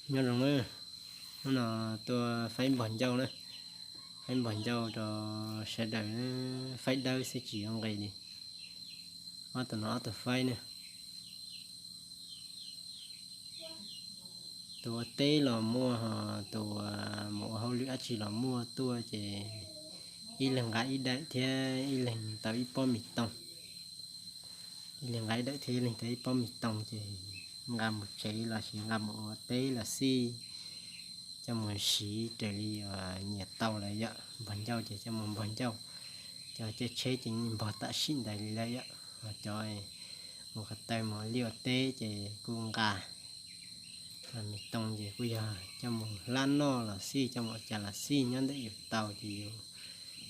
Nyob zoo na, hnub no tuaj faib npog ncauj na, faib npog ncauj rau sawv daws, faib dawb xwb tsis yuav nqis li. Ob tug no ob tug faib na, tus ua teb los muaj ho tus mus ua hauj lwm dab tsi los muaj tuaj ces ib leeg nqa ib daim thiab ib leeg tau ib pob mis tooj. Ib leeg nqa ib daim thiab ib leeg tau ib pob mis tooj ces nqa mus tsev los sis nqa mus ua teb los xij, coj mus siv raws li nyiam tau lawm yom. Npog ncauj ces coj mus npog ncauj, cov caij tsheb ces npog tam sim ntawd li lawm yom. Ho cov mus ko taw mus ua liaj ua teb ces kuj nqa mis tooj ces kuj yog coj mus hlab noj los xij, coj mus ua cas los xij, nyob ntawm yus tau ces yus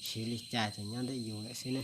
siv li cas ces nyob ntawm yus lawm xwb ne.